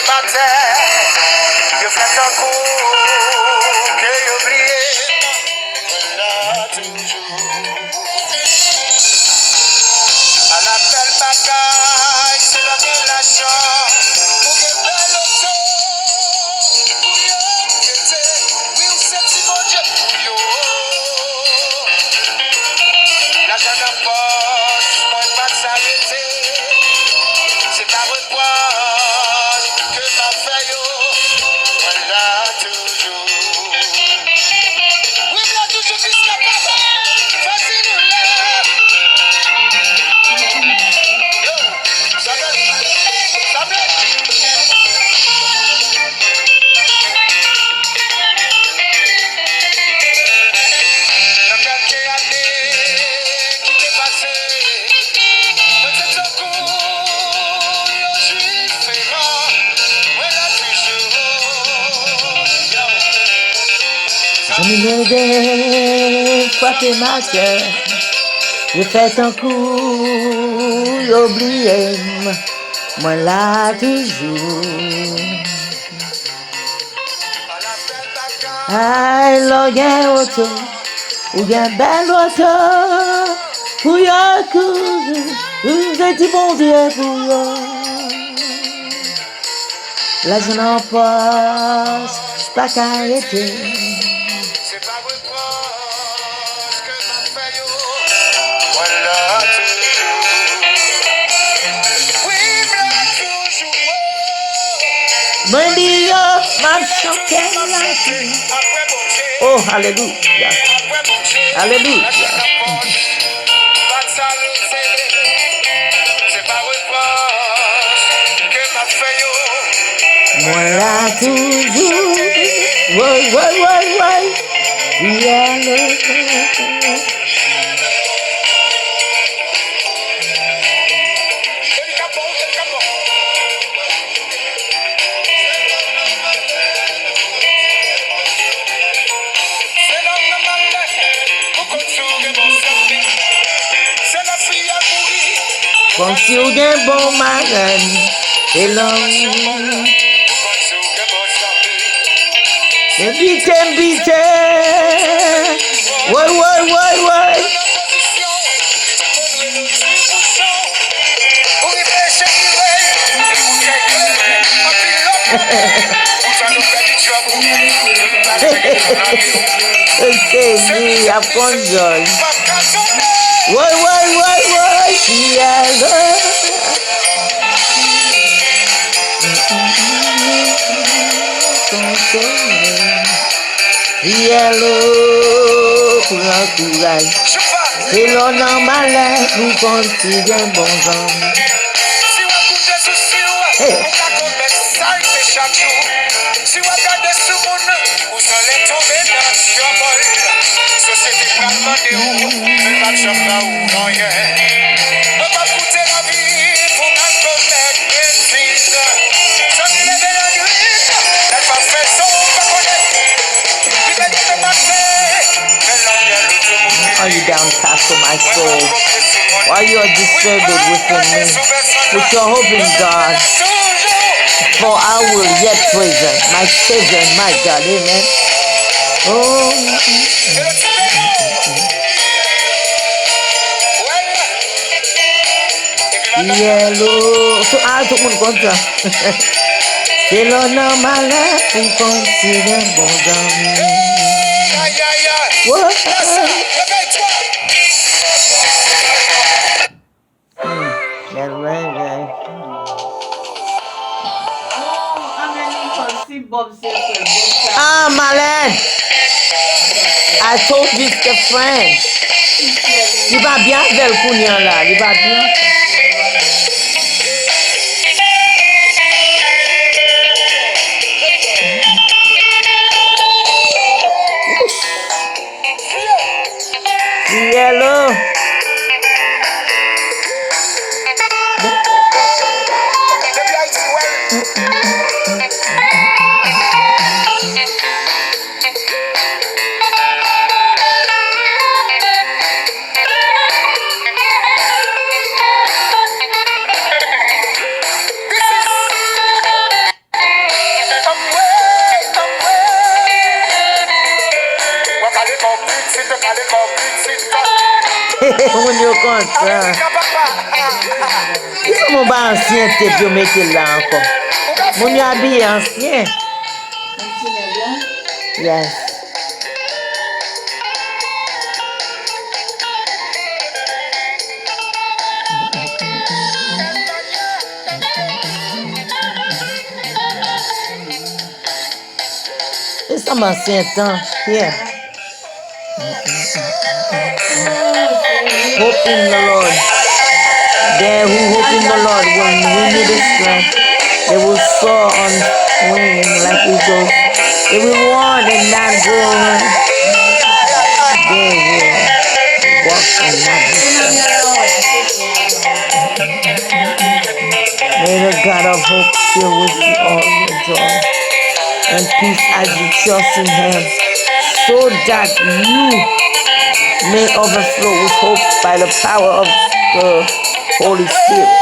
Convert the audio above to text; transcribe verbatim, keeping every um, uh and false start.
Atè, yo fè tankou ke yo bliye m, mwen la toujou. Ala bèl bagay, se lè w gen lajan, ou gen bèl oto, pou yo rete. Wi, ou se ti Bondye pou yo. Lajan nan pòch mwen, pa sa rete. Se pa repwòch ke m ap fè yo. Mwen la toujou. Wi, m la toujou, plis kapab. Fò di nou lè. Yo, sa bèl. Sa bèl. Nan kèk ane ki te pase, mwen te tankou yon jwif eran, mwen la toujou. Zanmi mwen, de fwa ke m atè, yo fè tankou yo bliye m, mwen la toujou. Ay, lè w gen oto, ou gen bèl oto, pou yo kouri, ou se ti Bondye pou yo. Lajan nan pòch, pa ka rete. Mwen la toujou. Wi, m la toujou. Mwen di yo, m ap chante lavi. Oh, alelouya. Alelouya. Mwen la toujou. Woy, woy, woy, woy. Fiyèl. Kòmsi w gen bon marèn, se lè m bite, m bite. Woy, woy, woy, woy. Sezi, ap konn jòj. Woy, woy, woy, woy, fiyèl. Fiyèl, pran kouraj. Se lè w nan malè pou konn si gen bon zanmi. Si w ap koute sou si w, ou ka konn mèt sa rive chak jou. Si w ap gade sou moun, ou sanble tonbe nan dyòbòl. Sosyete pral mande w, men l p ap janm ba ou anyen. Mwen p ap koute lavi pou m al komèt betiz. Zanmi leve lannwit, lè l pa fè son ou pa konnen. Li te gentan pase, men lanmyè l toujou moute. Are you downcast, oh my soul? Why you are disturbed within me? Put your hope in God, for I will yet praise Him, my Savior and my God. Amen. Oh. Yellow. Tout, ah, tout moun konn sa. Se lè w nan malè pou konn si gen bon zanmi. Woy. Hmm. Bèl bagay. Ah, Malèn! I told Mister French. Li pa byen avè l kounye a la. Li pa byen. Yellow. Moun yo kontan. Kisa moun pa ansyen tep yo mete la ankò? Moun yo abiye ansyen. Yes. E sa m ansyen tan. Yeah. Hope in the Lord. They who hope in the Lord will renew their strength. They will soar on wings like eagles. They will run and not grow weary. They will walk and not be faint. May the God of hope fill with you all your joy and peace as you trust in Him, so that you may overflow with hope by the power of the Holy Spirit.